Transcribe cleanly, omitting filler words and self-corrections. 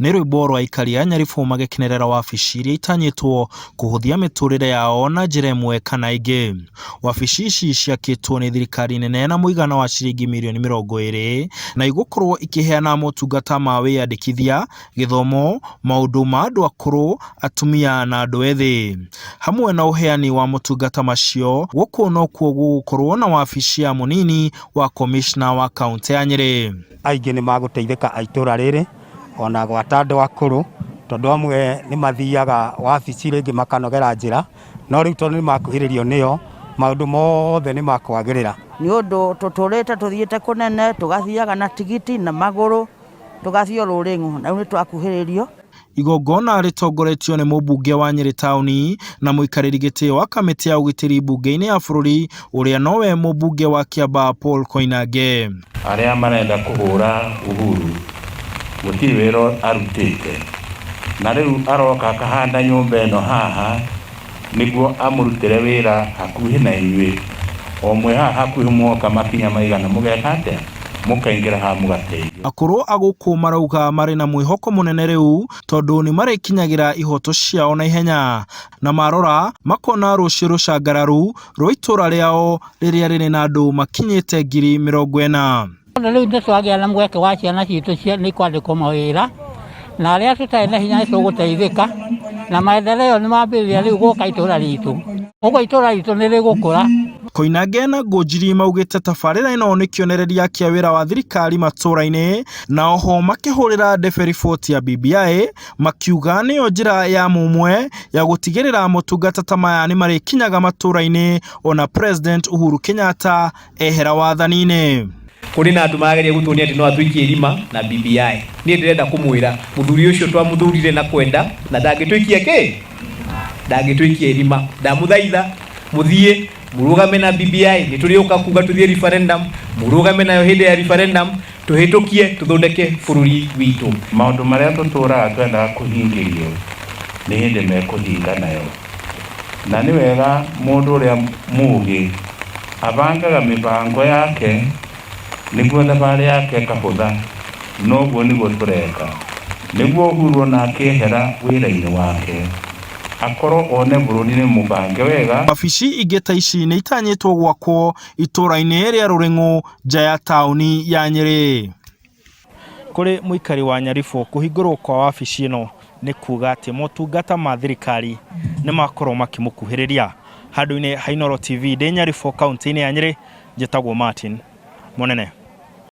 Nĩ rwĩmbo rwa aikari a Nyaribũ magĩkenerera wabici iria itanyĩtwo kũhũthia mĩtũrĩre yao na njĩra ĩmwe kana ĩngĩ. Wabici ici ciakĩtwo nĩ thirikari nene na mũigana wa ciringi mirioni 20 na igũkorwo ikĩheana motungata ma wĩyandĩkithia, gĩthomo, maũndũ ma andũ akũrũ, atumia na andũ ethĩ. Hamwe na ũheani wa motungata macio, gũkũ nokuo gũgũkorwo na wabici ya mũnini wa komishna wa kaũntĩ ya Nyĩrĩ. Aingĩ nĩ magũteithĩka a itũra rĩrĩ ona gwata andũ akũrũ tondũ amwe nĩ mathiaga wabici rĩngĩ makanogera njĩra no rĩu tondũ nĩ makuhĩrĩrio nĩo maũndũ mothe nĩ makwagĩrĩra. Nĩ ũndũ tũtũrĩte tũthiĩte kũnene tũgathiaga na tigiti na magũrũ tũgathiĩ o rũrĩng'o na rĩu nĩ twakuhĩrĩrio. Igongona rĩtongoretio nĩ mũmbunge wa Nyĩrĩ taũni na mũikarĩri gĩtĩ wa kamĩtĩ ya ũgitĩri mbunge-inĩ ya bũrũri ũrĩa nowe mũmbunge wa Kĩambaa Paul Koinange. Arĩa marenda kũhũra Uhuru gũtirĩ wĩra arutĩte na rĩu aroka akahanda nyũmba ĩno haha nĩguo amũrutĩre wĩra hakuhĩ na inyuĩ o mwĩ haha hakuhĩ mwoka makinya maigana mũgeka atĩa? Mũkaingĩra haha mũgateithio. Akũrũ a gũkũ marauga marĩ na mwĩhoko mũnene rĩu tondũ nĩ marĩkinyagĩra ihoto ciao na ihenya na marora makona rũciũ rũcangararu rwa itũra rĩao rĩrĩa rĩrĩ na andũ makinyĩte 40,000. Tondũ rĩu nĩ twagĩa na mweke wa ciana citũ nĩ kwandĩkwo mawĩra na arĩa tũtarĩ na hinya nĩ tũgũteithĩka na maendeleo nĩ mambĩrĩria rĩu gũka itũra ritũ ũguo itũra ritũ nĩ rĩgũkũra. Koinange na Ngũnjiri maugĩte tabarĩra ĩno nĩ kĩonereria kĩa wĩra wa thirikari matũra-inĩ na oho makĩhũrĩra ndebe riboti ya BBI makiuga nĩyo njĩra ya mũmwe ya gũtigĩrĩra motungata ta maya nĩ marĩkinyaga matũra-inĩ ona President Uhuru Kenyatta ehera wathani-inĩ. Kũrĩ na andũ marageria gũtuonia atĩ no atũikie irima na BBI. Niĩ ndĩrenda kũmwĩra mũthuri ũcio twamũthurire na kwenda na ndangĩtũikia kĩ? Ndangĩtũikia irima. Ndamũthaitha mũthiĩ mũrũgame na BBI, nĩ tũrĩũka kuga tũthiĩ referendum, mũrũgame nayo hĩndĩ ya referendum, tũhĩtũkie tũthondeke bũrũri witũ. Maũndũ marĩa tũtũraga twendaga kũhingĩrio nĩ hĩndĩ mekũhinga nayo. Na nĩ wega mũndũ ũrĩa mũũgĩ abangaga mĩbango yake nĩguo thabarĩ yake ĩkahũtha. Noguo nĩguo tũreka nĩguo Uhuru ona akĩehera wĩra-inĩ wake akorwo one bũrũri nĩ mũbange wega. Wabici ingĩ ta ici nĩ itanyĩtwo gwakwo itũra-inĩ rĩa Rũrĩng'ũ nja ya taũni ya Nyĩrĩ. Kũrĩ mũikari wa Nyaribũ kũhingũrwo kwa wabici ĩno nĩ kuga atĩ motungata ma thirikari nĩ makorwo makĩmũkuhĩrĩria. Handũ-inĩ ha Inooro TV ndĩ Nyaribũ kaũntĩ-inĩ ya Nyĩrĩ, njĩtagwo Martin Mũnene.